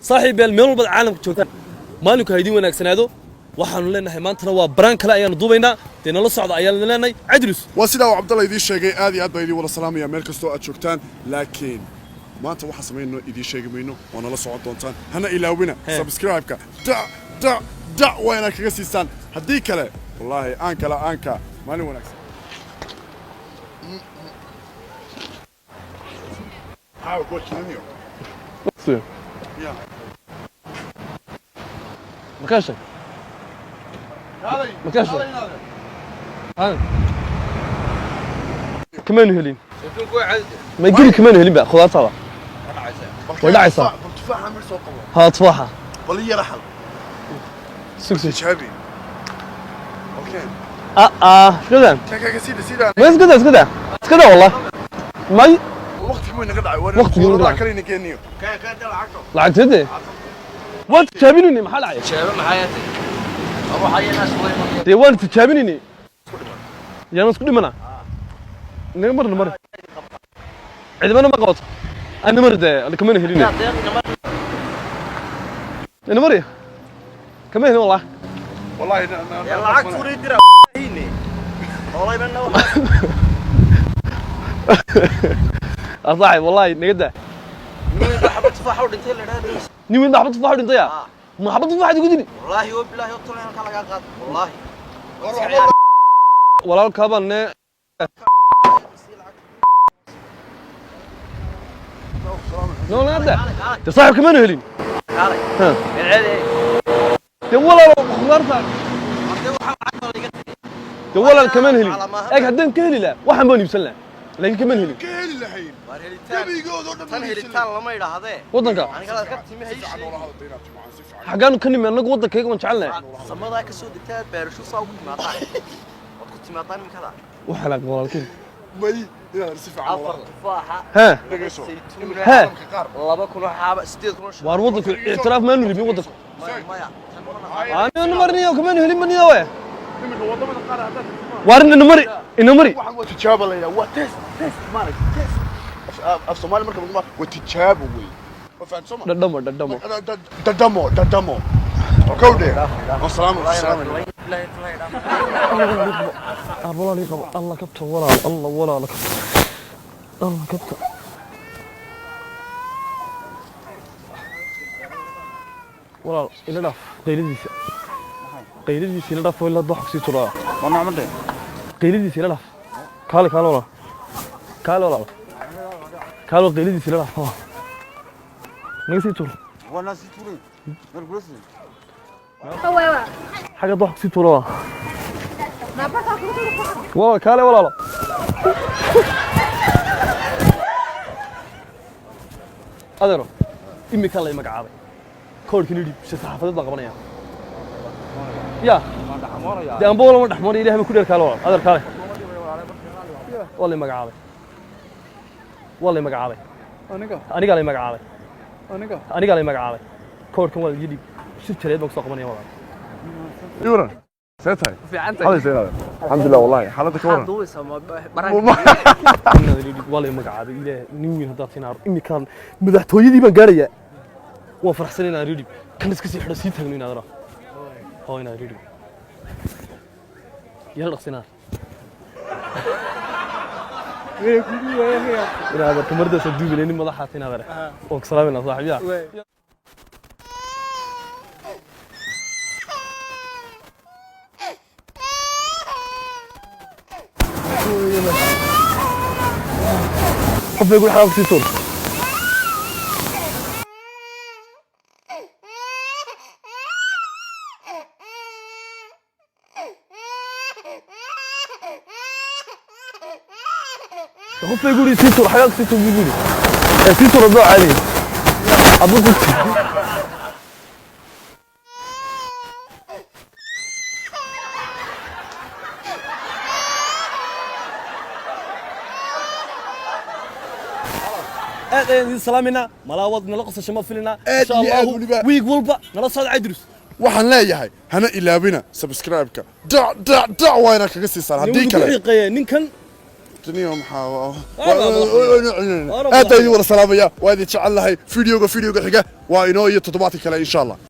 Saaxiib yaal, meel walbaad caalamka joogtaan, maalinku ha idiin wanaagsanaado. Waxaanu leenahay maantana waa baraan kale ayaanu duubaynaa. Dee nala socda ayaan idin leenahay, Cadrus. Waa sidaa uu Cabdalla idiin sheegay. Aad iyo aad baa idiin wada salaamaya meel kastoo aad joogtaan, laakiin maanta waxaa samayno idiin sheegi mayno, waa nala socon doontaan. Hana ilaawina subscribe-ka, dac dac dac waa inaad kaga siisaan, haddii kale wallaahi aan kala aanka. Maalin wanaagsan. Maxaa kuwa jinaniyo? Ya. Makaasha makaasha kamaanu helin, ma geli, kamaanu helin ba khudaartaada way dhacaysaa. Bal tufaaxa mir soo qabo. Haa, tufaaxa. Bal i yara xal. Sug sug. Tijaabi, okay. Ah ah, iska daa. Kan kaga sii sii. Ma iska daa, iska daa, iska daa, wallah may. Waqtigii way naga dhacay. Waqtigii way naga dhacay. Kale ina geeniyo. Lacagtade waan tijaabinayni, maxaa dhacay? Dee waan tijaabinayni, yaan isku dhimana naga marna mari, cidibana ma qabato ana mari. Dee kamana helin ina mari, kama helin wallah. Wallahi. Lacag. Saaxib, wallahi naga daa. Nin weyn baa xabad tufaax u dhintaya, ma xabad tufaax igu dili? Walaalkaa baan ne. No, naga daa dee saaxib, kamana helin. Ha. Dee walaal khudaarta, dee walaal kamaan helin. Eeg, haddaan ka heli lahaa waxaan baan iibsan lahaa, laakiin kamaan helin. Ka heli lahayn gebigood oo dhan. Tan helitaan lama idhaahdee. Waddanka xaggaanu ka nimi annagu? Waddankayga waan jecelnahay. Samadaa ka soo degtaa, beerasho saa ugu timaadaan, waad ku timaadaan iminkada. U xalaaq walaalkiin. May inaad si fiican Afar tufaaxa. Hee. Dhegeyso. Saytuuna. Hee. Qaar 2000 xaaba, 8000. Waar waddanku ictiraaf maanu rabin waddanku. Maya, maya, tan ma naha. Aanu marniyo, kamaanu helin maniyo we. Iminka wadamada qaar haddaad Waar ina mari, ina mari. Waxaan waa tijaabo la yidhaha, waa test, test maaragtay, test af Soomaali marka lagu waa tijaabo wey, ma fahamsan soo ma? Dhadhamo, dhadhamo. Dhadhamo, dhadhamo kowdhe. Wasalaam wasalaam. Walaal ii qabo, Allah kabta walaal, Allah walaal kabta, Allah kabta. Walaal ila dhaaf qayladiisa, qayladiisa ila dhaaf oo ilaa dox kusii turaa. Qayladiisa ila dhaaf, kaale kaale walaal, kaale walaal, kaale, qayladiisa ila dhaaf. Naga sii tuur xagga, dox kusii tuura walaal, kaale walaalo. Adeero, iminkaa lay magacaabay, koodhkan idhib, shir saxaafadeed baan qabanaya. Ya dee anba walama dhexmoonaya, ilahay baan ku dheer. Kaale walaal, adeer kaale, waa lay magacaabay, waa lay magacaabay. Aniga? Anigaa lay magacaabay. Aniga? Anigaa lay magacaabay, koodhkan waa laga dhiib, shir jareed baan kusoo qabanaya walaal. Iwaran, see tahay? Xalaysa inaad alxamdulilah, wallahi xaaladda ka waran. Inaad idhib, waa lay magacaabay. Ilaah nin weyn haddaad tinaaro, iminkaan madaxtooyadii baan gaarayaa, waan faraxsan. Inaan idhib kan iska sii xidho, sii taagno inaad raa oo inaad idhib yala dhaqsinaad inaad kamardaasa duubile nin madaxaas inaad are. Waan ku salaamayna saaxiib yaa. Qof bay guri xalaal kusii tuur. Qof bay guri sii tuur, xagaa kusii tuur buu guri. Ee sii tuur adoo caadi. Adoo ku aad ayaan idin salaaminaa, malaa waad nala qosasho ma filinaa. Aad Insha iyo aad Allahu weliba. Wiig walba nala socda, Cadrus. Waxaan leeyahay hana ilaawina subscribe-ka, dac dac dac waa inaad kaga siisaan, haddii Nin kale wuxuu xiiqeeyaa ninkan. Duniya maxaa Waa aad baa idin wada salaamaya, waa idin jecel lahay. Videoga xiga waa inoo iyo toddobaadka kale, insha Allah.